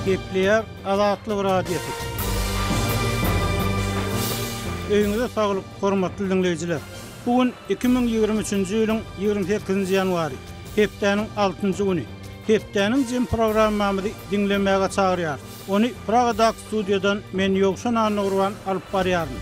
Gepleýär Azatlyk Radiosy. Öýüňize saglyk, hormatly diňleýjiler! Bu gün 2023-nji ýylyň 28-nji ýanwary, hepdäniň altynjy güni. Hepdäniň jem programmamyzy diňlemäge çagyrýarys. Ony Pragadaky studiýadan men Ýowşan Annagurban alyp barýaryn.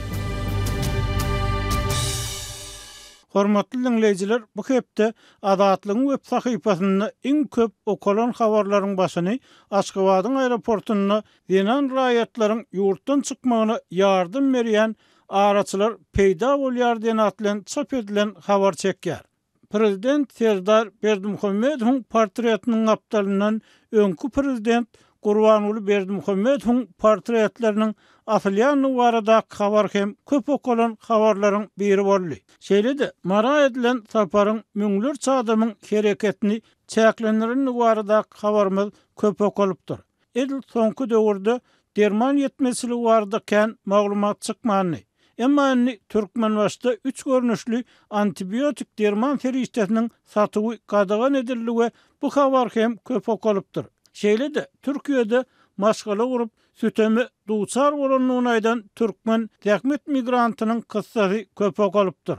Hormatly diňleýjiler, bu hepde Azatlygyň web sahypasynda iň köp okalan habarlaryň başyny Aşgabadyň aeroportunda zenan raýatlaryň ýurtdan çykmagyna ýardam berýän araçylar peýda bolýar diýen at bilen çap edilen habar çekýär. Prezident Serdar Berdimuhamedowyň portretiniň gapdalyndan öňki prezident Gurbanguly Berdimuhamedowyň portretleriniň asylýandygy baradaky habar hem köp okalan habarlaryň biri boldy. Şeýle-de, Mara edilen saparyň müňlerçe adamyň hereketini çäklendirendigi baradaky habarymyz köp okalypdyr. Edil soňky döwürde derman ýetmezçiligi barada kän maglumat çykmandy. Emma indi Türkmenbaşyda üç görnüşli antibiotik derman serişdesiniň satuwy gadagan edildi we bu habar hem köp okalypdyr. Şeýle-de, Türkiýede maşgala gurup, süteme duçar bolandygyny aýdan türkmen zähmet migrantynyň kyssasy köp okalypdyr.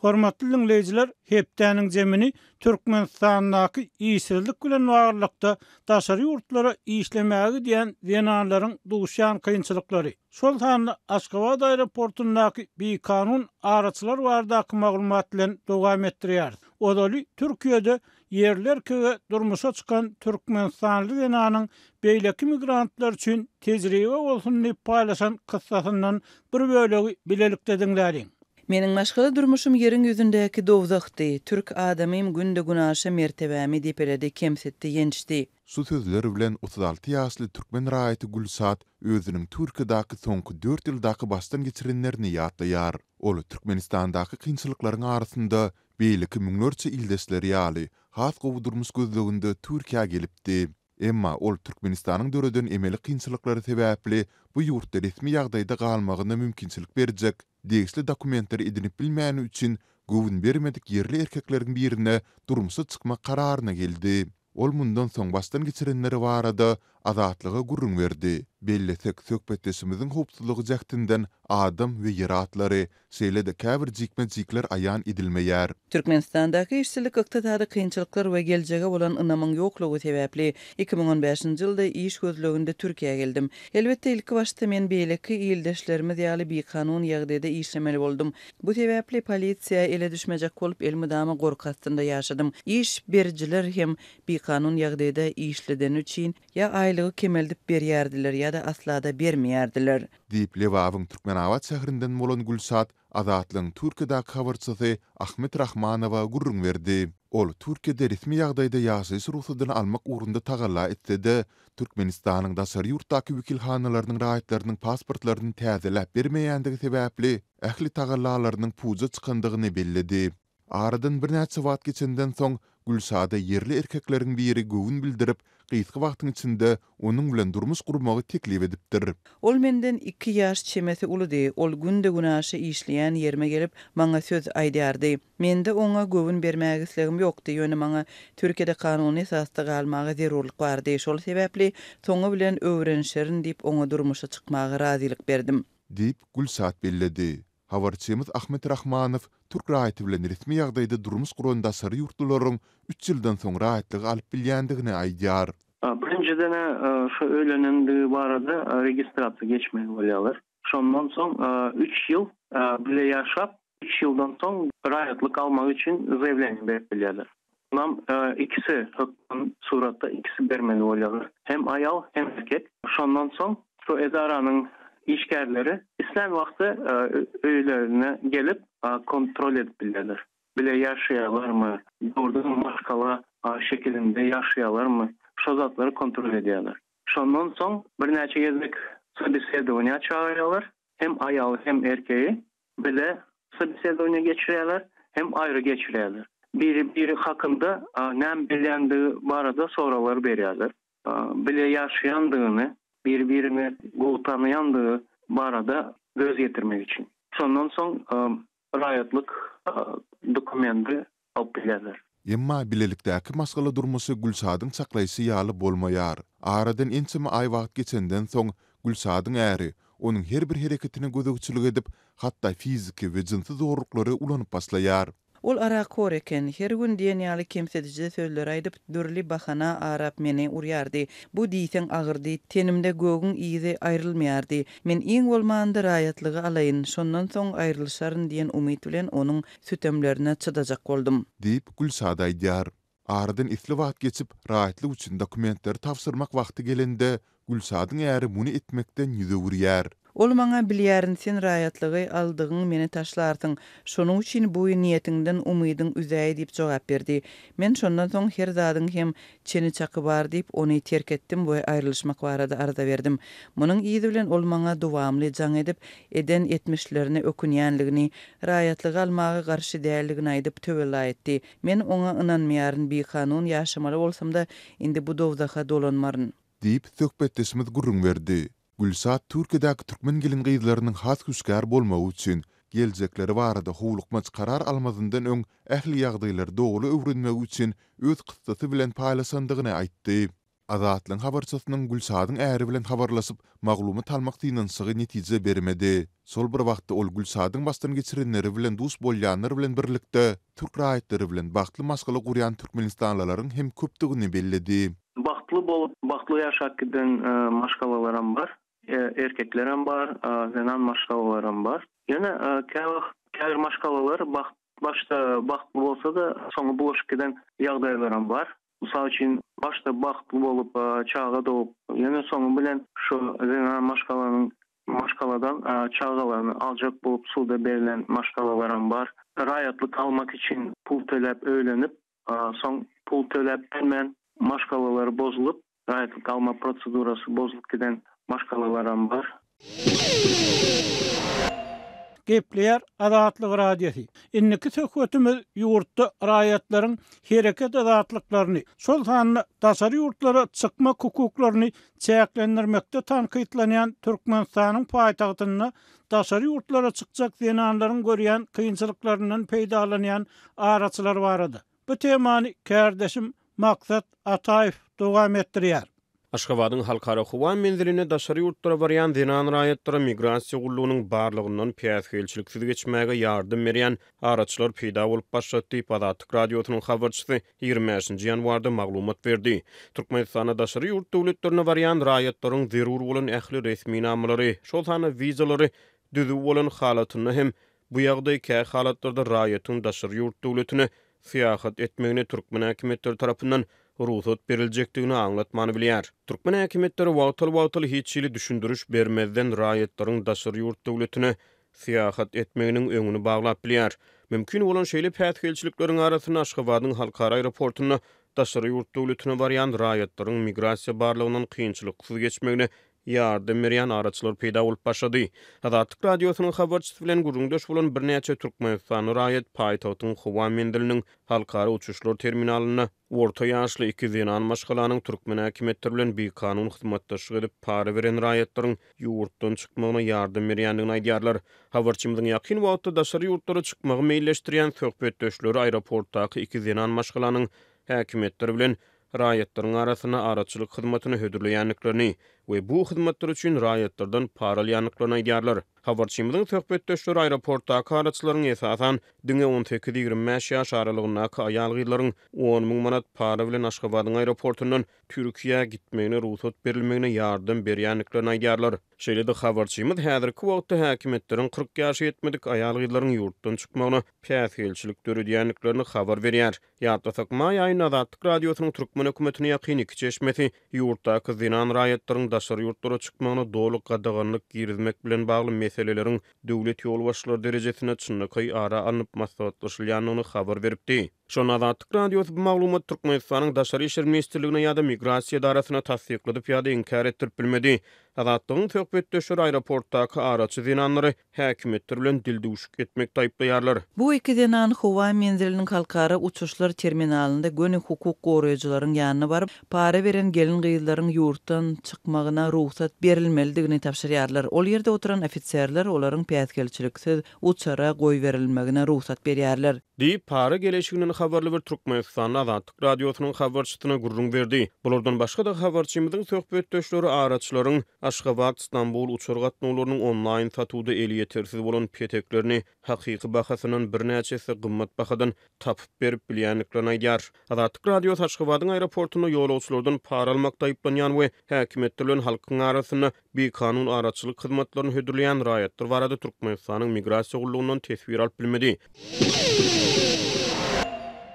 Hormatly diňleýjiler, hepdäniň jemini Türkmenistandaky işsizlik bilen baglylykda daşary ýurtlara işlemäge gidýän zenanlaryň duşýan kynçylyklary, şol sanda Aşgabat aeroportundaky bikanun araçylar baradaky maglumat bilen dowam etdirýäris. Ozaly Türkiýede ýerli erkege durmuşa çykan türkmenistanly zenanyň beýleki migrantlar üçin tejribe bolsun diýip paýlaşan kyssasyndan bir bölegi bilelikde diňläliň. Meniň maşgala durmuşym ýeriň ýüzündäki dowzahdy. Türk adamym günde-günaşa mertebämi depeledi, kemsitdi, ýençdi. Şu sözler bilen 36 ýaşly türkmen raýaty Gülşat özüniň Türkiýedäki soňky dört ýyldaky başdan geçirenlerini ýatlaýar. Ol Türkmenistandaky kynçylyklaryň arasynda beýleki müňlerçe ildeşleri ýaly, has gowy durmuş gözleginde Türkiýä gelipdi. Emma ol Türkmenistanyň döreden emeli kynçylyklary sebäpli bu ýurtda resmi ýagdaýda galmagyna mümkinçilik berjek degişli dokumentleri edinip bilmäni üçin göwün bermedik ýerli erkekleriň birine durmuşa çykmak kararyna geldi. Ol mundan soň başdan geçirenleri barada Azatlyga gürrüň berdi. Bellesek, söhbetdeşimiziň howpsuzlygy jähtinden adam we ýer atlary, şeýle-de käbir jikme-jikler aýan edilmeýär. Türkmenistandaky işsizlik, ykdysady kynçylyklar we geljege bolan ynamyň ýoklugy sebäpli, 2015-nji ýylda iş gözleginde Türkiýä geldim. Elbetde, ilkibaşda men beýleki ildeşlerimiz ýaly bikanun ýagdaýda işlemeli boldum. Bu sebäpli polisiýa ele düşmejek bolup, elmydama gorky astynda ýaşadym. Iş berijiler hem bikanun ýagdaýda işledeni üçin ýa aýlygy kemeldip berýärdiler ýa-da asla-da bermeýärdiler. Diýip, Lebabyň Türkmenabat şäherinden bolan Gülşat Azatlygyň Türkiýedäki habarçysy Ahmet Rahmanowa gürrüň berdi. Ol Türkiýede resmi ýagdaýda ýaşaýyş rugsadyny almak ugrunda tagalla etse-de, Türkmenistanyň daşary ýurtdaky wekilhanalarynyň raýatlarynyň pasportlaryny täzeläp bermeýändigi sebäpli, ähli tagallalarynyň puja çykandygyny belledi. Aradan birnäçe wagt geçenden soň, Gülşada ýerli erkekleriň biri göwün bildirip, gysga wagtyň içinde onuň bilen durmuş gurmagy teklip edipdir. Ol menden iki ýaş çemesi uludy. Ol günde-günaşa işleýän ýerime gelip, maňa söz aýdýardy. Mende oňa göwün bermäge islegim ýokdy, ýöne maňa Türkiýede kanuny esasda galmaga zerurlyk bardy. Şol sebäpli, soňy bilen öwrenişerin diýip, oňa durmuşa çykmaga razylyk berdim. Diýip, Gülşat belledi. Habarçymyz Ahmet Rahmanow türk raýaty bilen resmi ýagdaýda durmuş guran daşary ýurtlularyň üç ýyldan soň raýatlygy alyp bilýändigini aýdýar. Birinjiden-ä şu öýlenendigi barada registrasiýa geçmeli bolýarlar. Şondan soň üç ýyl bile ýaşap, üç ýyldan soň raýatlyk almak üçin zaýawleniýe berip bilýärler. Munam ikisi hökman suratda ikisi bermeli bolýarlar. Hem aýal, hem erkek. Şondan soň şu edaranyň işgärleri islän wagty öýlerine gelip kontrol edip bilýärler. Bile ýaşaýarlarmy, dogrudanam maşgala şekilinde ýaşaýarlarmy, şo zatlary kontrol edýärler. Şondan soň birnäçe gezek sobesedowaniýa çagyrýarlar, hem aýaly hem erkegi. Bile sobesedowaniýa geçirýärler, hem aýry geçirýärler. Biri-biri hakynda näme bilýändigi barada soraglar berýärler. Bile ýaşaýandygyny, biri-birini gowy tanaýandygy barada göz ýetirmek üçin. Şondan soň raýatlyk dokumendi alyp bilýärler. Emma bilelikdäki maşgala durmuşy Gülşadyň çaklaýşy ýaly bolmaýar. Aradan ençeme aý wagt geçenden soň, Gülşadyň äri onuň her bir hereketine gözegçilik edip, hatda fiziki we jynsy zorluklary ulanyp başlaýar. Ol arakhor eken. Her gün diýen ýaly kemsidiji sözleri aýdyp, dürli bahana arap meni urýardy. Bu diýseň agyrdy. Tenimde gögüň yzy aýrylmaýardy. Men iň bolmanda raýatlygy alaýyn, şondan soň aýrylyşaryn diýen umyt bilen onuň sütemlerine çydajak boldum. Diýip, Gülşat aýdýar. Aradan esli wagt geçip, raýatlyk üçin dokumentleri tabşyrmak wagty gelende, Gülşadyň äri muny etmekden ýüz öwürýär. Ol maňa, Bilýärin, sen raýatlygy aldygyň meni taşlarsyň. Şonuň üçin bu niýetiňden umydyň üzäý diýip jogap berdi. Men şondan soň her zadyň hem çeni-çaky bar diýip, ony terk etdim we aýrylyşmak barada arza berdim. Munuň yzy bilen ol maňa dowamly jaň edip, eden etmişlerine ökünýänligini, raýatlygy almaga garşy däldigini aýdyp töwella etdi. Men oňa ynanmaýaryn, bikanun ýaşamaly bolsam-da, indi bu dowzaha dolanmaryn. Diýip, söhbetdeşimiz gürrüň berdi. Gülşat Türkiýedäki türkmen gelin-gyzlarynyň has hüşgär bolmagy üçin, geljekleri barada howlukmaç karar almazyndan öň ähli ýagdaýlary dogry öwrenmegi üçin öz kyssasy bilen paýlaşandygyny aýtdy. Azatlygyň habarçysynyň Gülşadyň äri bilen habarlaşyp, maglumat almak synanyşygy netije bermedi. Şol bir wagtda ol Gülşadyň başdan geçirenleri bilen duş bolýanlar bilen birlikde, türk raýatlary bilen bagtly maşgala gurýan türkmenistanlylaryň hem köpdügini belledi. Bagtly bolup, bagtly ýaşap giden maşgalalaram bar. Erkeklerem bar, zenan maşgalalaram bar. Ýöne käwagt käbir maşgalalar başda bagtly bolsa-da, soňy bulaşyp giden ýagdaýlaram bar. Mysal üçin, başda bagtly bolup, çaga dogup, ýöne soňy bilen şu zenan maşgalanyň maşgaladan çagalaryny aljak bolup suda berlen maşgalalaram bar. Raýatlyk almak üçin pul töläp öýlenip, soň pul töläp bilmän maşgalalary bozulyp, raýatlyk alma prosedurasy bozulyp giden maşgalalaram bar. Gepleýär Azatlyk Radiosy. Indiki söhbetimiz ýurtda raýatlaryň hereket azatlyklaryny, şol sanda daşary ýurtlara çykmak hukuklaryny çäklendirmekde tankytlanýan Türkmenistanyň paýtagtynda daşary ýurtlara çykjak zenanlaryň görýän kynçylyklaryndan peýdalanýan araçylar barada. Bu temany kärdeşim Maksat Ataýew dowam etdirýär. Aşgabadyň Halkara howa menzilinde daşary ýurtlara barýan zenan raýatlara migrasiýa gullugynyň barlagyndan päsgelçiliksiz geçmäge ýardam berýän araçylar peýda bolup başlady diýip, Azatlyk Radiosynyň habarçysy 25-nji ýanwarda maglumat berdi. Türkmenistanda daşary ýurt döwletlerine barýan raýatlaryň zerur bolan ähli resminamalary, şol sanda wizalary düzüw bolan halatynda hem Bu ýagdaý kä halatlarda raýatyň daşary ýurt döwletine syýahat etmegine türkmen häkimiýetleri tarapyndan rugsat beriljekdigini aňlatmany bilýär. Türkmen häkimiýetleri wagtal-wagtal hiç hili düşündiriş bermezden raýatlaryň daşary ýurt döwletine syýahat etmeginiň öňüni baglap bilýär. Mümkin bolan şeýle päsgelçilikleriň arasynda Aşgabadyň halkara aeroportunda daşary ýurt döwletine barýan raýatlaryň migrasiýa barlagyndan kynçylyksyz geçmegine ýardam berýän araçylar peýda bolup başlady. Azatlyk Radiosynyň habarçysy bilen gürrüňdeş bolan birnäçe türkmenistanly raýat paýtagtyň howa menziliniň halkara uçuşlar terminalynda orta ýaşly iki zenan maşgalanyň türkmen häkimiýetleri bilen bikanun hyzmatdaşlyk edip para beren raýatlaryň ýurtdan çykmagyna ýardam berýändigini aýdýarlar. Habarçymyzyň ýakyn wagtda daşary ýurtlara çykmagy meýilleşdirýän söhbetdeşleri aeroportdaky iki zenan maşgalanyň häkimiýetler bilen raýatlaryň arasynda araçylyk hyzmatyny hödürleýändiklerini we bu hyzmatlar üçin raýatlardan para alýandyklaryny aýdýarlar. Habarçymyzyň söhbetdeşleri aeroportdaky araçylaryň esasan diňe on sekiz-ýigrimi bäş ýaş aralygyndaky aýal-gyzlaryň 10,000 manat para bilen Aşgabadyň aeroportundan Türkiýä gitmegine rugsat berilmegine ýardam berýändiklerini aýdýarlar. Şeýle-de habarçymyz häzirki wagtda häkimiýetleriň 40 ýaşa ýetmedik aýal-gyzlaryň ýurtdan çykmagyna päsgelçilik döredýändiklerini habar berýär. Ýatlasak, maý aýynda Azatlyk Radiosynyň türkmen hökümetine ýakyn iki çeşmesi ýurtdaky zenan raýatlaryň daşary ýurtlara çykmagyna doly gadaganlyk girizmek bilen bagly meseleleriň döwlet ýolbaşçylary derejesinde çynlakaý ara alnyp maslahatlaşylýandygyny habar beripdi. Şonda Azatlyk Radiosy bu maglumaty Türkmenistanyň Daşary işler ministrligine ýa-da Migrasiýa edarasyna tassykladyp ýa-da inkär etdirip bilmedi. Azatlygyň söhbetdeşleri aeroportdaky araçy zenanlary häkimiýetler bilen dildüwşük etmekde aýyplaýarlar. Bu iki zenan howa menziliniň halkara uçuşlar terminalynda göni hukuk goraýjylaryň ýanyna baryp, para beren gelin-gyzlaryň ýurtdan çykmagyna rugsat berilmelidigini tabşyrýarlar. Ol ýerde oturan ofiserler olaryň päsgelçiliksiz uçara goýberilmegine rugsat berýärler. Diýip, para geleşiginden habarly bir türkmenistanly Azatlyk Radiosynyň habarçysyna gürrüň berdi. Bulardan başga-da, habarçymyzyň söhbetdeşleri araçylaryň Aşgabat, Stambul uçar gatnawlarynyň onlaýn satuwda elýetersiz bolan peteklerini hakyky bahasyndan birnäçe esse gymmat bahadan tapyp berip bilýändiklerini aýdýar. Azatlyk Radiosy Aşgabadyň aeroportunda ýolagçylardan para almakda aýyplanýan we häkimiýetler bilen halkyň arasynda bikanun araçylyk hyzmatlaryny hödürleýän raýatlar barada Türkmenistanyň Migrasiýa gullugyndan teswir alyp bilmedi.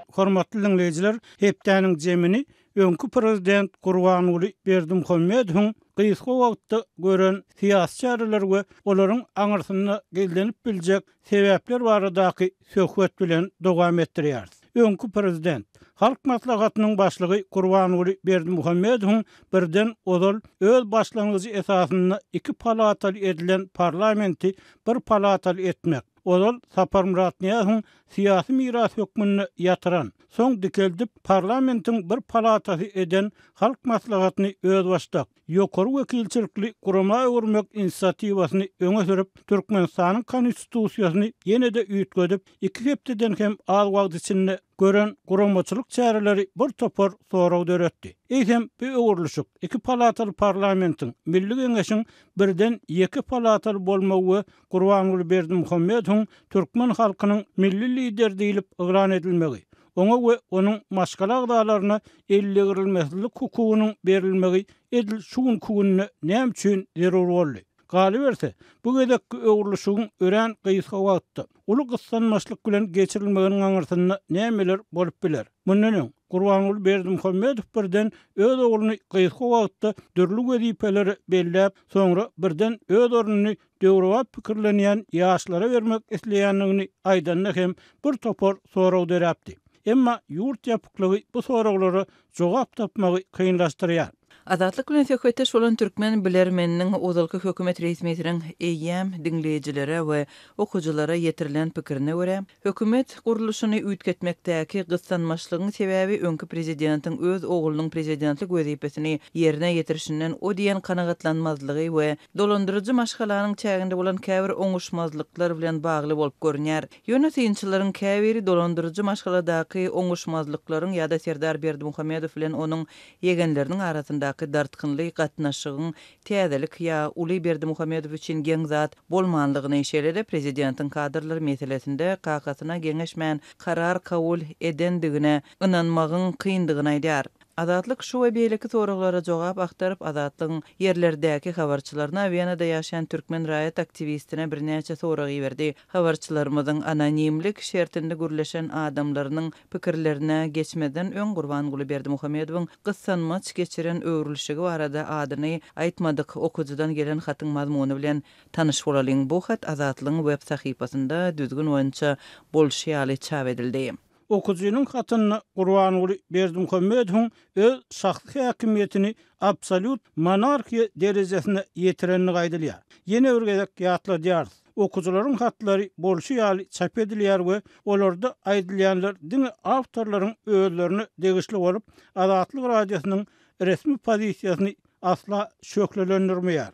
Hormatly diňleýjiler, hepdäniň jemini öňki prezident Gurbanguly Berdimuhamedowyň gysga wagtda gören syýasy çäreleri we olaryň aňyrsynda gizlenip biljek sebäpler baradaky söhbet bilen dowam etdirýäris. Öňki prezident, Halk Maslahatynyň Başlygy Gurbanguly Berdimuhamedowyň birden ozal öz başlangyjy esasynda iki palataly edilen parlamenti bir palataly etmek, ozal Saparmyrat Nyýazowyň syýasy mirasy hökmünde ýatyran, soň dikeldip parlamentiň bir palatasy eden Halk Maslahatyny özbaşdak, ýokary wekilçilikli gurama öwürmek inisiatiwasyny öňe sürüp, Türkmenistanyň Konstitusiýasyny ýene-de üýtgedip, iki hepdeden hem az wagt içinde gören guramaçylyk çäreleri bir topar sorag döretdi. Eýsem, bu öwrülişik, iki palataly parlamentiň, Milli Geňeşiň birden ýeke palataly bolmagy we Gurbanguly Berdimuhamedowyň türkmen halkynyň Milli Lideri diýlip yglan edilmegi, oňa we onuň maşgala agzalaryna eldegrilmesizlik hukugynyň berilmegi edil şu günki günde näme üçin zerur boldy? Galyberse, bu gezekki öwrülişigiň örän gysga wagtda, uly gyssanmaçlyk bilen geçirilmeginiň aňyrsynda nämeler bolup biler? Mundan öň, Gurbanguly Berdimuhamedow birden öz ogluny gysga wagtda dürli wezipelere belläp, soňra birden öz ornuny döwrebap pikirlenýän ýaşlara bermek isleýändigini aýdanda hem bir topar sorag döräpdi. Emma ýurt ýapyklygy bu soraglara jogap tapmagy kynlaşdyrýar. Azatlyk bilen söhbetdeş bolan türkmen bilermeniniň ozalky hökümet resmisiniň eýýäm diňleýjilere we okyjylara ýetirilen pikirine görä, hökümet gurluşyny üýtgetmekdäki gyssanmaçlygyň sebäbi öňki prezidentiň öz oglunyň prezidentlik wezipesini ýerine ýetirişinden o diýen kanagatlanmazlygy we Dolandyryjy maşgalanyň çäginde bolan käbir oňuşmazlyklar bilen bagly bolup görünýär. Ýöne synçylaryň käbiri dolandyryjy maşgaladaky oňuşmazlyklaryň ýa-da Serdar Berdimuhamedow bilen onuň ýegenleriniň arasyndaky dartgynly gatnaşygyň täzelik ýa uly Berdimuhamedow üçin geň zat bolmanlygyny, şeýle-de prezidentiň kadrlar meselesinde kakasyna geňeşmän karar kabul edendigine ynanmagyň kyndygyny aýdýar. Azatlyk şu we beýleki soraglara jogap agtaryp, Azatlygyň ýerlerdäki habarçylaryna, Wenada ýaşaýan türkmen raýat aktiwistine birnäçe sorag iberdi. Habarçylarymyzyň anonimlik şertinde gürleşen adamlarynyň pikirlerine geçmezden öň Gurbanguly Berdimuhamedowyň gyssanmaç geçiren öwrülişigi barada adyny aýtmadyk okyjydan gelen hatyň mazmuny bilen tanyş bolalyň. Bu hat Azatlygyň web sahypasynda düzgün boýunça bolşy ýaly çap edildi. Okyjynyň hatynda Gurbanguly Berdimuhamedowyň öz şahsy häkimiýetini absolýut monarhiýa derejesine ýetirendigi aýdylýar. Ýene bir gezek ýatladýarys, okyjylaryň hatlary bolşy ýaly çap edilýär we olarda aýdylýanlar diňe awtorlaryň özlerine degişli bolup, Azatlyk Radiosynyň resmi pozisiýasyny asla şöhlelendirmeýär.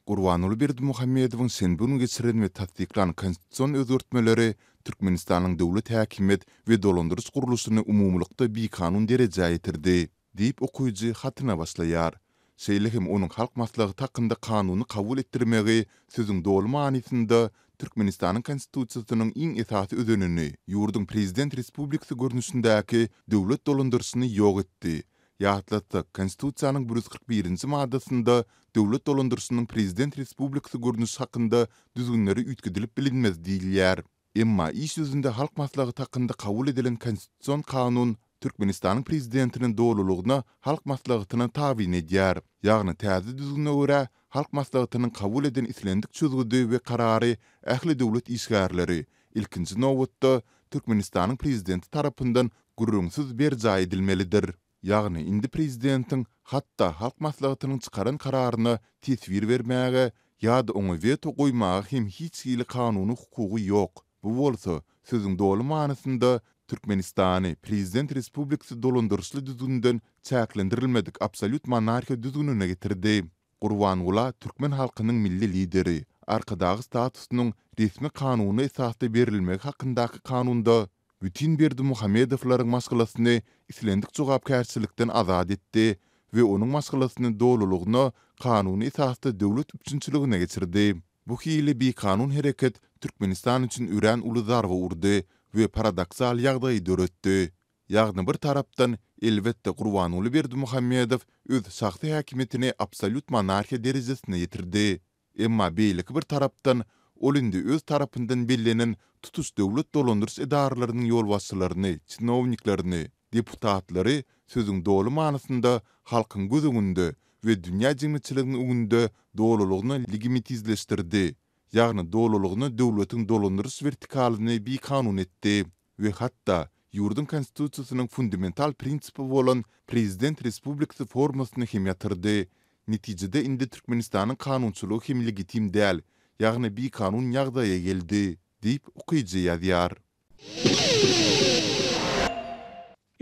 Gurbanguly Berdimuhamedowyň şenbe güni geçiren we tassyklan konstitusion özgertmeleri Türkmenistanyň döwlet häkimiýet we dolandyryş gurluşyny umumylykda bikanun derejä ýetirdi, diýip okyjy hatyna başlaýar. Şeýle hem onuň Halk Maslahaty hakynda kanuny kabul etdirmegi sözüň doly manysynda Türkmenistanyň Konstitusiýasynyň iň esasy özenini, ýurduň prezident respublikasy görnüşindäki döwlet dolandyryşyny ýok etdi Ýatlatsak, Konstitusiýanyň 141-nji maddasynda döwlet dolandyryşynyň prezident respublikasy görnüşi hakynda düzgünleri üýtgedilip bilinmez diýilýär. Emma iş ýüzünde Halk Maslahaty hakynda kabul edilen Konstitusion kanun Türkmenistanyň Prezidentini dolulygyna Halk Maslahatyna tabyn edýär. Ýagny täze düzgüne görä, Halk Maslahatynyň kabul eden islendik çözgüdi we karary ähli döwlet işgärleri, ilkinji nobatda, Türkmenistanyň Prezidenti tarapyndan gürrüňsiz berjaý edilmelidir. Ýagny indi prezidentiň hatda Halk Maslahatynyň çykaran kararyna teswir bermäge ýa-da oňa weto goýmaga hem hiç hili kanuny hukugy ýok. Bu bolsa, sözüň doly manysynda Türkmenistany prezident respublikasy dolandyryşly düzgünden çäklendirilmedik absolýut monarhiýa düzgünine getirdi. Gurbangula türkmen halkynyň Milli Lideri, Arkadagy statusynyň resmi kanuny esasda berilmegi hakyndaky kanunda. bütin Berdimuhamedowlaryň maşgalasyny islendik jogapkärçilikden azat etdi we onuň maşgalasyny dolulygyna kanuny esasda döwlet üpjünçiligine geçirdi. Bu hili bikanun hereket Türkmenistan üçin örän uly zarba urdy we paradoksal ýagdaýy döretdi. Ýagny bir tarapdan, elbetde Gurbanguly Berdimuhamedow öz şahsy häkimiýetini absolýut monarhiýa derejesine ýetirdi. Emma beýleki bir tarapdan, ol indi öz tarapyndan bellenen tutuş döwlet dolandyryş edaralarynyň ýolbaşçylaryny, çinowniklerini, deputatlary sözüň doly manysynda halkyň göz öňünde we dünýä jemgyýetçiliginiň öňünde dolulygyna legimitizleşdirdi, ýagny dolulygyna döwletiň dolandyryş wertikalyny bikanun etdi we hatda ýurduň konstitusiýasynyň fundamental prinsipi bolan prezident respublikasy formasyny hem ýatyrdy. Netijede indi Türkmenistanyň kanunçylygy hem legitim däl, ýagny bikanun ýagdaýa geldi, diýip, okyjy ýazýar.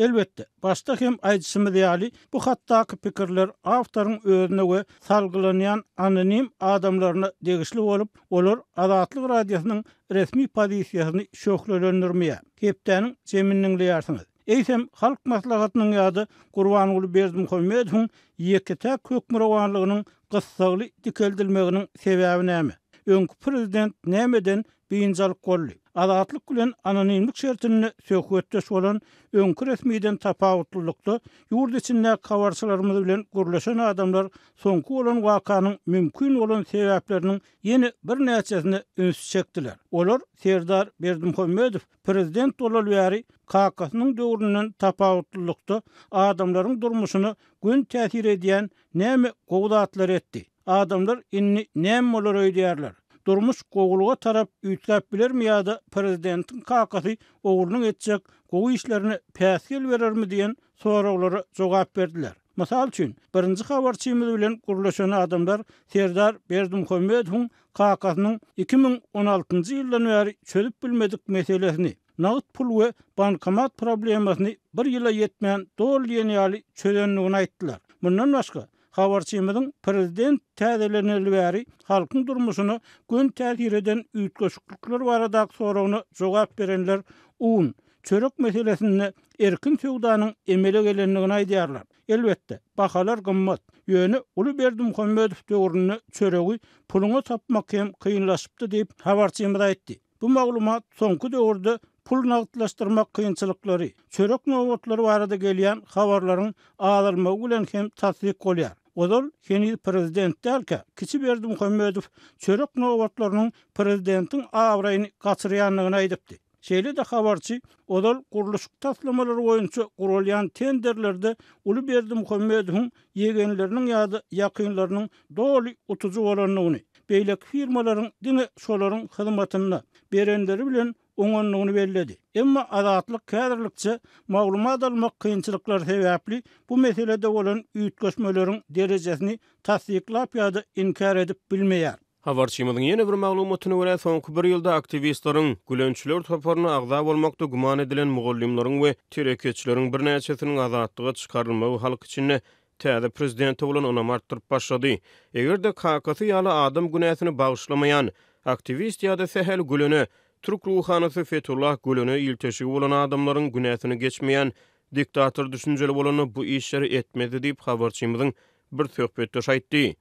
Elbetde, başda hem aýdyşymyz ýaly, bu hatdaky pikirler awtoryň özüne we salgylanýan anonim adamlaryna degişli bolup, olar Azatlyk Radiosynyň resmi pozisiýasyny şöhlelendirmeýär. Hepdäniň jemini diňleýärsiňiz. Eýsem, Halk Maslahatynyň ýa-da Gurbanguly Berdimuhamedowyň ýeke-täk hökmürowanlygynyň gyssagly dikeldilmeginiň sebäbi näme? Öňki prezident nämeden biynjalyk boldy. Azatlyk bilen anonimlik şertinde söhbetdeş bolan öňki resmiden tapawutlylykda, ýurt içindäki habarçylarymyz bilen gürleşen adamlar soňky bolan wakanyň mümkin bolan sebäpleriniň ýene birnäçesine ünsi çekdiler. Olar Serdar Berdimuhamedow prezident bolaly bäri kakasynyň döwründen tapawutlylykda adamlaryň durmuşyna göni täsir edýän näme gowy zatlary etdi? Adamlar indi näme bolar öýdýärler? Durmuş gowulyga tarap üýtgäp bilermi ýa-da prezidentiň kakasy oglunyň etjek gowy işlerine päsgel berermi diýen soraglara jogap berdiler. Mysal üçin, birinji habarçymyz bilen gürleşen adamlar Serdar Berdimuhamedowyň kakasynyň 2016-njy ýyldan bäri çözüp bilmedik meselesini, nagt pul we bankomat problemasyny bir ýyla ýetmän doly diýen ýaly çözendigini aýtdylar. Mundan başga, Habarçymyzyň prezident täzeleneli bäri halkyň durmuşyna göni täsir eden üýtgeşiklikler baradaky soragyna jogap berenler un, çörek meselesinde erkin söwdanyň emele gelendigini aýdýarlar. Elbetde, bahalar gymmat. Ýöne uly Berdimuhamedow döwründe çöregi puluňa tapmak hem kynlaşypdy diýip, habarçymyz aýtdy. Bu maglumat soňky döwürde pul nagtlaşdyrmak kynçylyklary, çörek nobatlary barada gelýän habarlaryň azalmagy bilen hem tassyk bolýar. Ozal, heniz prezident dälkä, kiçi Berdimuhamedow çörek nobatlarynyň prezidentiň abraýyny gaçyrýandygyny aýdypdy. Şeýle-de habarçy ozal gurluşyk taslamalary boýunça guralýan tenderlerde uly Berdimuhamedowyň ýegenleriniň ýa-da ýakynlarynyň doly utujy bolandygyny, beýleki firmalaryň diňe şolaryň hyzmatynda berenleri bilen oňandygyny belledi. Emma Azatlyk häzirlikçe maglumat almak kynçylyklary sebäpli bu meselede bolan üýtgeşmeleriň derejesini tassyklap ýa-da inkär edip bilmeýär. Habarçymyzyň ýene bir maglumatyna görä, soňky bir ýylda aktiwistleriň, gülençiler toparyna agza bolmakda güman edilen mugallymlaryň we telekeçileriň birnäçesiniň azatlyga çykarylmagy halk içinde täze prezidente bolan ynamy artdyryp başlady. Eger-de kakasy ýaly adam günäsini bagyşlamaýan, aktiwist ýa-da sähel Gülene, türk ruhanysy Fetullah Gülene ilteşigi bolan adamlaryň günäsini geçmeýän diktator düşünjeli bolanda bu işleri etmezdi diýip, habarçymyzyň bir söhbetdeşi aýtdy.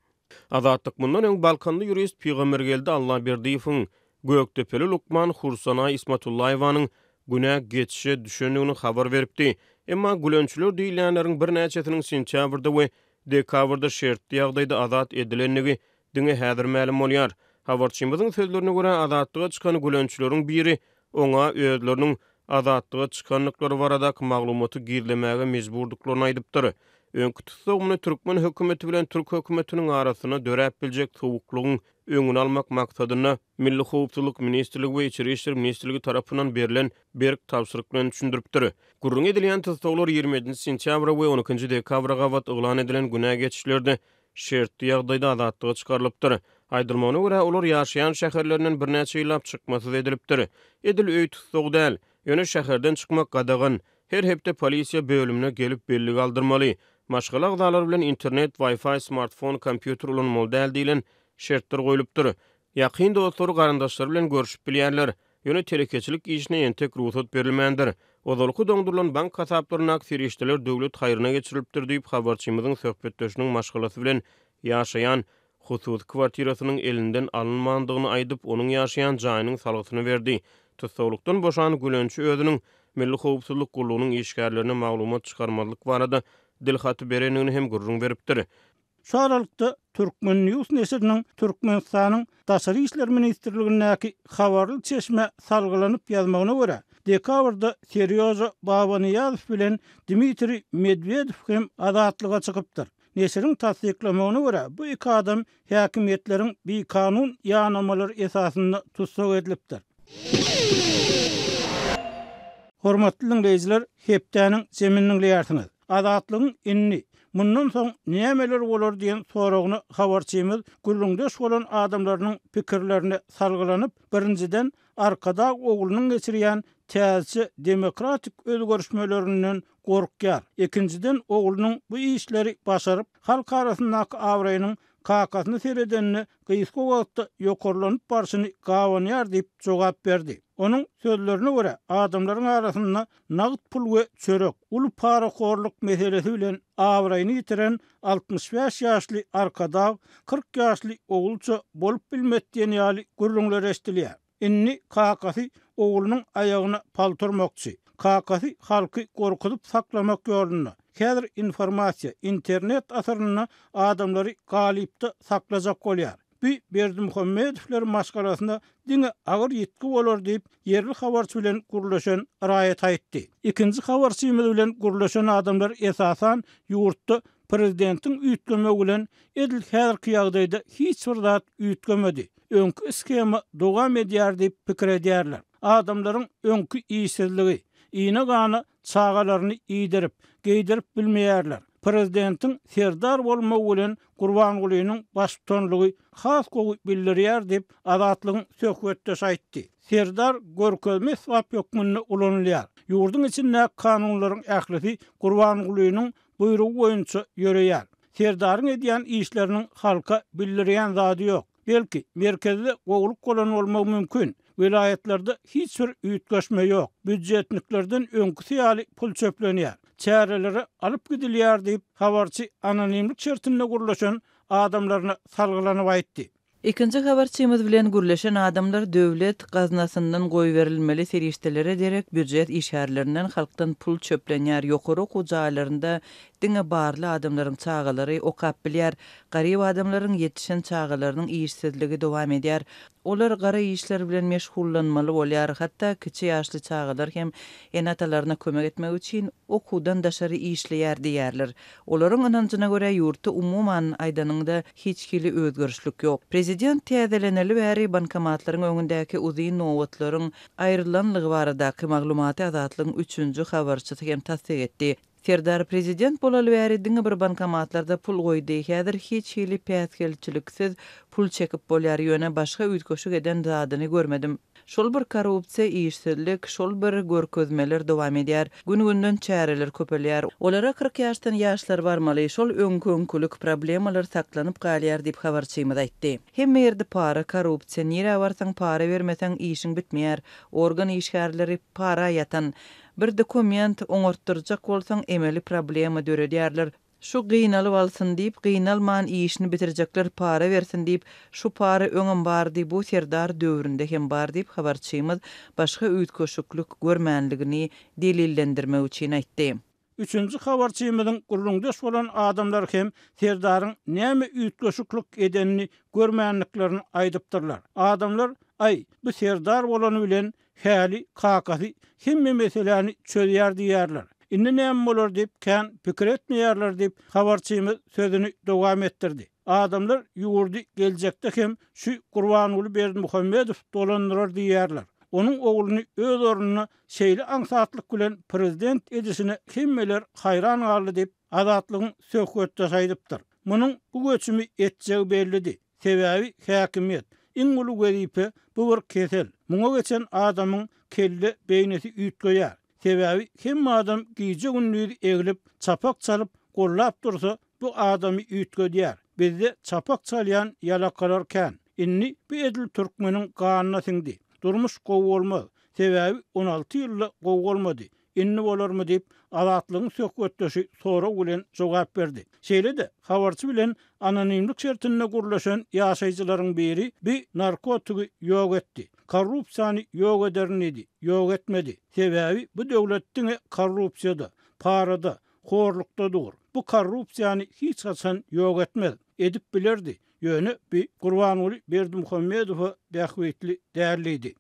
Azatlyk mundan öň balkanly ýurist Pygambergeldi Allaberdiýewiň, gökdepeli lukman Hursanaý Ismatullaýewanyň günä geçişe düşendigini habar beripdi. Emma gülençiler diýilýänleriň birnäçesiniň sentýabrda we dekabrda şertli ýagdaýda azat edilendigi diňe häzir mälim bolýar. Habarçymyzyň sözlerine görä, azatlyga çykan gülençileriň biri oňa özleriniň azatlyga çykandyklary baradaky maglumaty gizlemäge mejburdyklaryny aýdypdyr. Öňki tussag muny türkmen hökümeti bilen türk hökümetiniň arasynda döräp biljek sowuklygyň öňüni almak maksadynda Milli howpsuzlyk ministrligi we Içeri işler ministrligi tarapyndan berlen berk tabşyryk bilen düşündiripdir. Gürrüňi edilýän tussaglar 27 nji sentýabra we 12 nji dekabra gabat yglan edilen günä geçişlerde şertli ýagdaýda azatlyga çykarylypdyr. Aýdylmagyna görä, olar ýaşaýan şäherlerinden birnäçe ýyllap çykmasyz edilipdir. Edil öý tussagy däl, ýöne şäherden çykmak gadagan. Her hepde polisiýa bölümine gelip bellik aldyrmaly. Maşgala agzalary bilen internet, Wi-Fi, smartfon, kompýuter ulanmaly däl diýlen şertler goýlupdyr. Ýakyn dostlary, garyndaşlary bilen görşüp bilýärler. Ýöne telekeçilik işine entek rugsat berilmändir. Ozalky doňdurylan bank hasaplaryndaky serişdeler döwlet haýryna geçirilipdir diýip, habarçymyzyň söhbetdeşiniň maşgalasy bilen ýaşaýan hususy kwartirasynyň elinden alynmandygyny aýdyp, onuň ýaşaýan jaýynyň salgysyny berdi. Tussaglykdan boşan Gülençi özüniň Milli howpsuzlyk gullugynyň işgärlerine maglumat çykarmazlyk barada dil haty berendigini hem gürrüň beripdir. Şu aralykda, Turkmen. News neşiriniň Türkmenistanyň Daşary işler ministrligindäki habarly çeşmä salgylanyp ýazmagyna görä, dekabrda Serýoža Babanyýazow bilen Dmitriý Medwedew hem azatlyga çykypdyr. Neşiriň tassyklamagyna görä, bu iki adam häkimiýetleriň bikanun ýanamalary esasynda tussag edilipdir. Hormatly diňleýjiler, hepdäniň jemini diňleýärsiňiz. Azatlygyň indi, mundan soň nämeler bolar diýen soragyna habarçymyz gürrüňdeş bolan adamlarynyň pikirlerine salgylanyp, birinjiden, Arkadag oglunyň geçirýän täzeçe demokratik özgerişmelerinden gorkýar, ikinjiden, oglunyň bu işleri başaryp, halk arasyndaky abraýynyň kakasyna seredende gysga wagtda ýokarlanyp barşyny gabanýar diýip jogap berdi. Onuň sözlerine görä, adamlaryň arasynda nagt pul we çörek, uly parahorluk meselesi bilen abraýyny ýitiren 65 ýaşly Arkadag 40 ýaşly ogulça bolup bilmez diýen ýaly gürrüňler eşidilýär. Indi kakasy oglunyň aýagyna palta urmakçy. Kakasy halky gorkuzyp saklamak ýolunda. Häzir informasiýa, internet asyrynda adamlary galypda saklajak bolýar. Bu Berdimuhamedowler maşgalasyna diňe agyr ýitgi bolar diýip, ýerli habarçy bilen gürleşen raýat aýtdy. Ikinji habarçymyz bilen gürleşen adamlar esasan ýurtda prezidentiň üýtgemegi bilen edil häzirki ýagdaýda hiç bir zat üýtgemedi, öňki shema dowam edýär diýip pikir edýärler. Adamlaryň öňki işsizligi, ine-gana çagalaryny iýdirip, geýdirip bilmeýärler. Prezidentiň Serdar bolmagy bilen Gurbangulynyň baştutanlygy has gowy bildirýär diýip, Azatlygyň söhbetdeşi aýtdy. Serdar görkezme esbap hökmünde ulanylýar. Ýurduň içindäki kanunlaryň ählisi Gurbangulynyň buýrugy boýunça ýöreýär. Serdaryň edýän işleriniň halka bildirýän zady ýok. Belki, merkezde gowulyk bolan bolmagy mümkin. Welaýatlarda hiç bir üýtgeşme ýok. Býudjetniklerden öňküsi ýaly pul çöplenýär. Çärelere alyp gidilýär diýip, habarçy anonimlik şertinde gürleşen adamlaryna salgylanyp aýtdy. Ikinji habarçymyz bilen gürleşen adamlar döwlet gaznasyndan goýberilmeli serişdelere derek býujet işgärlerinden halkdan pul çöplenýär, ýokary okuw jaýlarynda diňe barly adamlaryň çagalary okap bilýär, garyp adamlaryň ýetişen çagalarynyň işsizligi dowam edýär. Olar gara işler bilen meşgullanmaly bolýar, hatda kiçi ýaşly çagalar hem ene-atalaryna kömek etmek üçin okuwdan daşary işleýär diýýärler. Olaryň ynanjyna görä, ýurtda umuman aýdanyňda hiç hili özgerişlik ýok. Prezident täzeleneli bäri bankomatlaryň öňündäki uzyn nobatlaryň aýrylanlygy baradaky maglumaty Azatlygyň üçünji habarçysy hem tassyk etdi. Serdar prezident bolaly bäri diňe bir bankomatlarda pul goýdy. Häzir hiç hili päsgelçiliksiz pul çekip bolýar, ýöne başga üýtgeşik eden zadyny görmedim. Şol bir korrupsiýa, işsizlik, şol bir görkezmeler dowam edýär. Gün-günden çäreler köpelýär. Olara 40 ýaşdan ýaşlar barmaly, şol öňki-öňkülik problemalar saklanyp galýar diýip habarçymyz aýtdy. Hemme ýerde para, korrupsiýa, nirä barsaň para bermeseň işiň bitmeýär. Organ işgärleri para ýatan. Bir dokument oňartdyrjak bolsaň emeli problema döredýärler. Şu gynalyp alsyn diýip, gynalman işini bitirjekler para bersin diýip, şu para öňem bardy, bu Serdar döwründe hem bar diýip habarçymyz başga üýtgeşiklik görmänligini delillendirmek üçin aýtdy. Üçünji habarçymyzyň gürrüňdeş bolan adamlary hem Serdaryň näme üýtgeşiklik edenini görmändiklerini aýdypdyrlar. Adamlar, Aý, bu Serdar bolany bilen Häli kakasy hemme meseläni çözýär diýýärler. Indi näme bolar diýip kän pikir etmeýärler diýip, habarçymyz sözüni dowam etdirdi. Adamlar ýurdy geljekde hem şu Gurbanguly Berdimuhamedow dolandyrar diýýärler. Onuň ogluny öz ornuna şeýle aňsatlyk bilen prezident edişine hemmeler haýran galdy diýip, Azatlygyň söhbetdeşi aýdypdyr. Munuň bu göçümi etjegi bellidi. Sebäbi häkimiýet, iň uly wezipe, bu bir kesel. Muňa geçen adamyň kelle beýnisi üýtgeýär. Sebäbi hemme adam gije-gündiz eglip, çapak çalyp, gollap dursa, bu adamy üýtgedýär. Bizde çapak çalýan ýalakalar kän. Indi bu edil türkmeniň ganyna siňdi. Durmuş gowy bolmaz. Sebäbi 16 ýylda gowy bolmady. Indi bolarmy diýip, Azatlygyň söhbetdeşi sorag bilen jogap berdi. Şeýle-de, habarçy bilen anonimlik şertinde gürleşen ýaşaýjylaryň biri bi narkotigi ýok etdi. Korrupsiýany ýok ederin diýdi. Ýok etmedi. Sebäbi bu döwlet diňe korrupsiýada, parada, horlukda dur. Bu korrupsiýany hiç haçan ýok etmez. Edip bilerdi. Ýöne bi Gurbanguly Berdimuhamedowa bähbitli däl diýdi.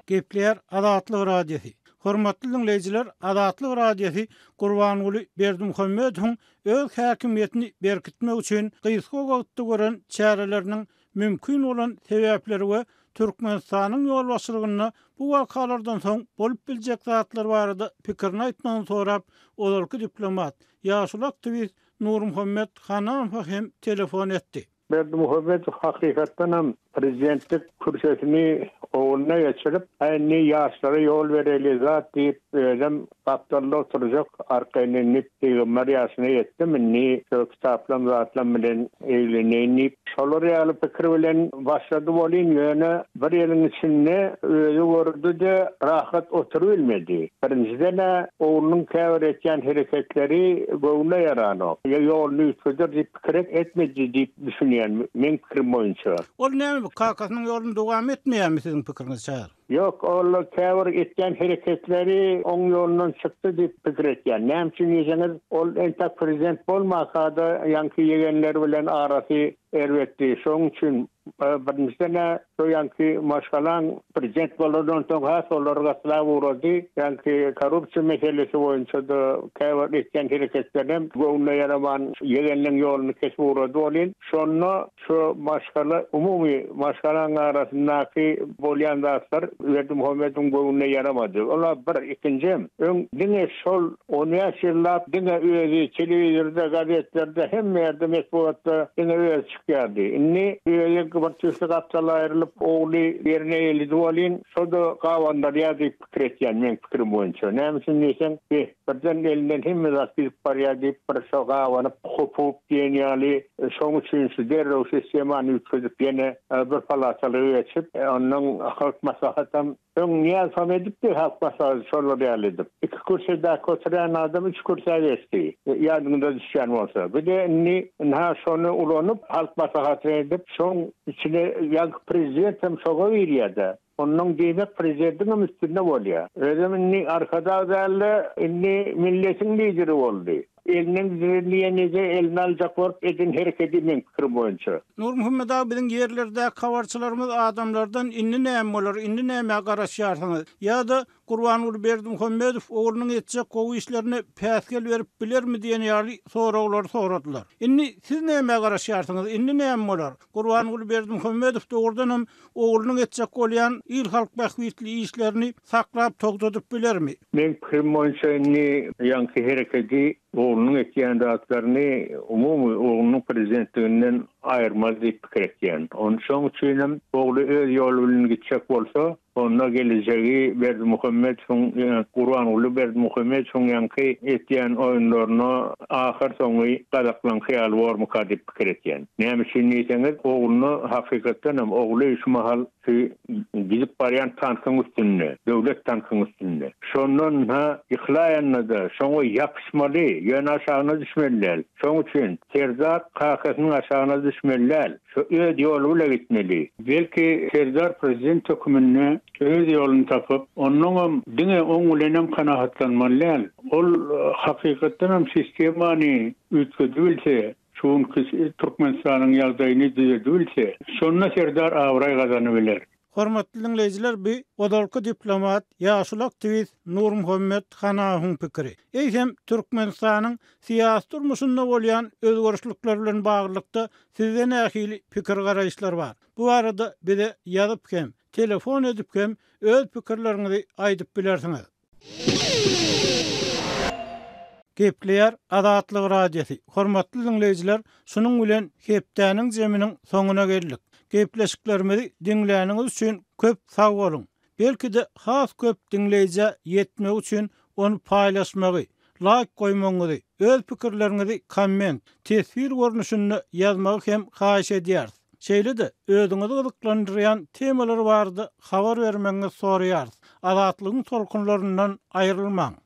Gepleýär Azatlyk Radiosy. Hormatly diňleýjiler, Azatlyk Radiosy Gurbanguly Berdimuhamedowyň öz häkimiýetini berkitmek üçin gysga wagtda gören çäreleriniň mümkin bolan sebäpleri we Türkmenistanyň ýolbaşçylygynda bu wakalardan soň bolup biljek zatlar barada pikirini aýtmagyny sorap, ozalky diplomat, ýaşuly aktiwist Nurmuhammet Hanamowa hem telefon etdi. Berdimuhamedow hakykatdan hem prezidentlik kürsesini ogluna geçirip, Hä indi ýaşlara ýol bereli zat diýip, özem gapdalda oturjak, arkaýyn indi pygamber ýaşyna ýetdim, indi şo kitaplam zatlam bilen egleneýin diýip, şolar ýaly pikir bilen başlady welin, ýöne bir ýylyň içinde özi gördi-de rahat oturybilmedi. Birinjiden-ä oglunyň käbir etýän hereketleri göwnüne ýaranok. Ýa ýoluny üýtgeder diýip pikir etmedi diýip düşünýän, meň pikirim boýunça. Ol näme, kakasynyň ýoluny dowam etmeýärmi siziň pikiriňizçe? Ýok, ol käbir etýän hereketleri oň ýolundan çykdy diýip pikir etýän. Näme üçin diýseňiz, ol entek prezident bolmaka-da ýaňky ýegenleri bilen arasy erbetdi. Şoň üçin birinjiden-ä şo ýaňky maşgalaň prezident bolandan soň has olary gatlap ugrady. Ýaňky korrupsiýa meselesi boýunça-da käbir etýän hereketlerinem göwnüne ýaraman ýegenleň ýoluny kesip ugrady welin, şonda Şu maşgala, umumy maşgalaň arasyndaky bolýan zatlar Berdimuhamedowyň göwnüne ýaramady. Ol-a bir, ikinjem, öň diňe şol on bäş ýyllap diňe özi telewizorda, gazetlerde, hemme ýerde metbugatda diňe özi çykýardy. Indi özi bir tüýsli gapdala aýrylyp, ogly ýerine eýledi welin, şo-da gabandyrýar diýip pikir etýän, meň pikirim boýunça. Näme üçin diýseň, be, birden elinden hemme zat gidip barýar diýip bir şo gabanyp, hopugyp diýen ýaly, Şoň üçin şu derrew sistemany üýtgedip ýene bir palatalyga geçip, ondan Halk Maslahatam öň Nyýazowam edipdi Halk Maslahaty şolar ýaly edip. Iki kürsüdäki oturýan adam üç kürsä geçdi. Ýadyňyza düşýän bolsa. Bir-de indi ynha şony ulanyp Halk Maslahatyny edip şoň içine ýaňky prezident hem şoňa girýär-de. Onnoň diýmek prezidentiňem üstünde bolýa. Özem indi Arkadag dälde indi milletiň lideri boldy. Elinden gidilen diýenije eline aljak bolup eden herekedi meň pikirim boýunça. Nurmuhammet aga biziň ýerlerdäki habarçylarymyz adamlardan indi näme bolar indi nämä garaşýarsyňyz ýa-da Gurbanguly Berdimuhamedow oglunyň etjek gowy işlerine päsgel berip bilermi diýen ýaly soraglary soradylar. Indi siz nämä garaşýarsyňyz indi näme bolar Gurbanguly Berdimuhamedow dogrudanam oglunyň etjek bolýan il-halk bähbitli işlerini saklap togtadyp bilermi? Meň pikirim boýunça indi ýaňky herekedi oglunyň etýän zatlaryny umumy oglunyň prezidentliginden aýyrmaz diýip pikir etýän. Ony şoň üçinem ogly öz ýoly bilen gitjek bolsa onda gelejegi Berdimuhamedowyň Gurbanguly Berdimuhamedowyň ýaňky etýän oýunlaryna ahyr soňy gazaklaňky ýaly bormyka diýip pikir etýän. Näme üçin diýseňiz, ogluna hakykatdan hem ogly şu mahal şu gidip barýan tankyň üstünde, döwlet tankyň üstünde. Şondan-ha ýykylaýanda-da şoňa ýapyşmaly, ýöne aşagyna düşmeli däl. Şoň üçin Serdar kakasynyň aşagyna düşmeli däl. Şu öz ýoly bile gitmeli. Belki Serdar prezident höküminde öz ýoluny tapyp, onnoňam diňe oň bilenem kanagatlanmaly däl. Ol hakykatdanam sistemany üýtgedibilse, şu günki Türkmenistanyň ýagdaýyny düzedibilse, şonda Serdar abraý gazanybiler. Hormatly diňleýjiler bu ozalky diplomat, ýaşuly aktiwist Nurmuhammet Hanawyň pikiri. Eýsem Türkmenistanyň syýasy durmuşynda bolýan özgerişlikler bilen baglylykda sizde nähili pikir-garaýyşlar bar? Bu barada bize ýazyp hem, telefon edip hem öz pikirleriňizi aýdyp bilersiňiz. Gepleýär Azatlyk Radiosy, Hormatly diňleýjiler, şunuň bilen hepdäniň jeminiň soňuna geldik. Gepleşiklerimizi diňläniňiz üçin köp sag boluň! Belki-de has köp diňleýjä ýetmegi üçin ony paýlaşmagy, laýk goýmagyňyzy, öz pikirleriňizi komment, teswir görnüşinde ýazmagy hem haýyş edýäris. Şeýle-de, özüňizi gyzyklandyrýan temalar barada habar bermegiňizi soraýarys. Azatlygyň tolkunlaryndan aýrylmaň!